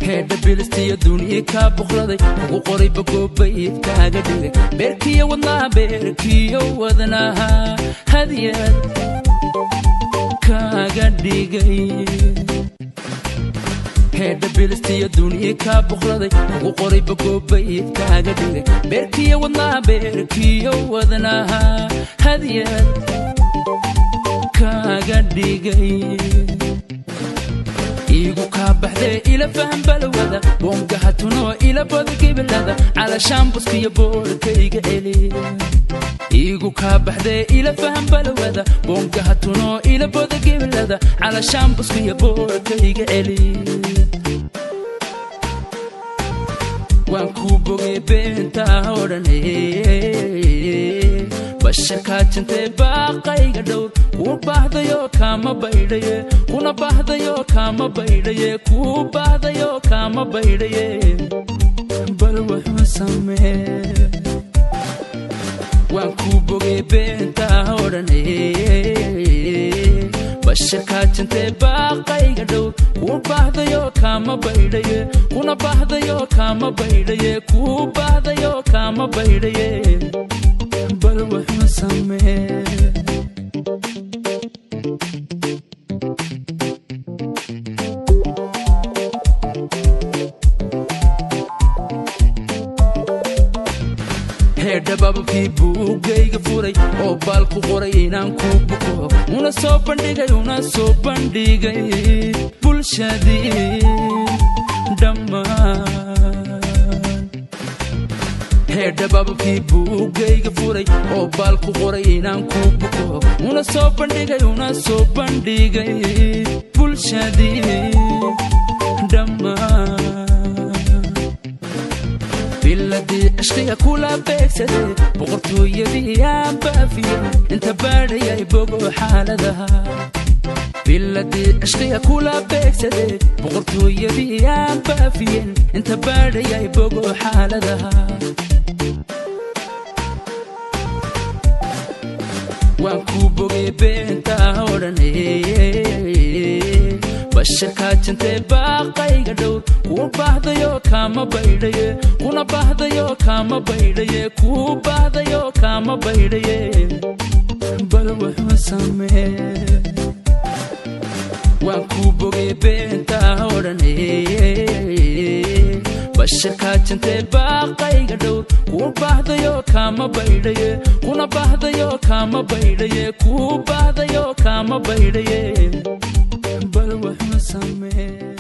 Heedha bilistiyo duniya kaa buqladay, ugu qoray bagoobayd kaaga dhigay beerkiyo wadnaha, beerkiyo wadnaha hadiyad kaaga dhigay. Heedha bilistiyo duniya kaa buqladay, ugu qoray bagoobayd kaaga dhigay beerkiyo wadnaha, beerkiyo wadnaha hadiyad kaaga dhigay. Iigu kaa baxdee ila faham balwada, boongaha tunoo ila bada gibilada, calashaambuskiyo boorkayga celi. Iigu kaa baxdee ila faham balwada, boongaha tunoo ila bada gibilada, calashaambuskiyo boorkayga celi. Waan kuu bogay beentaa odhane, basharkaa jantee baaqayga dhowr. Kuu baahdayo kaama baydhaye, kuna baahdayo kaama baydhaye, kuu baahdayo kaama baydhaye, bal wuxuu samee. Waan kuu bogay beentaa odhane, basharkaa jantee baaqayga dhowr. Kuu baahdayo kaama baydhaye, kuna baahdayo kaama baydhaye, kuu baahdayo kaama baydhaye, bal wuxuu samee. Heedhababkii buugayga furay oo baal ku qoray inaan kuu buko, una soo bandhigay, una soo bandhigay bulshadii dhammaan. Heedhababkii buugayga furay oo baal ku qoray inaan kuu buko, una soo bandhigay, una soo bandhigay bulshadii dhammaan. Biladii cishqiga kula beegsaday, boqortooyadii aan baafiyey, inta baadhayay bogo xaaladaha. Biladii cishqiga kula beegsaday, boqortooyadii aan baafiyeen, inta baadhayay bogo xaaladaha. Waan kuu bogay beentaa odhane, basharkaa jantee baaqayga dhowr. Kuu baahdayo kaama baydhaye, kuna baahdayo kaama baydhaye, kuu baahdayo kaama baydhaye, bal wuxuu samee. Waan kuu bogay beentaa odhane, basharkaa jantee baaqayga dhowr. Kuu baahdayo kaama baydhaye, kuna baahdayo kaama baydhaye, kuu baahdayo kaama baydhaye, bal wuxuu samee.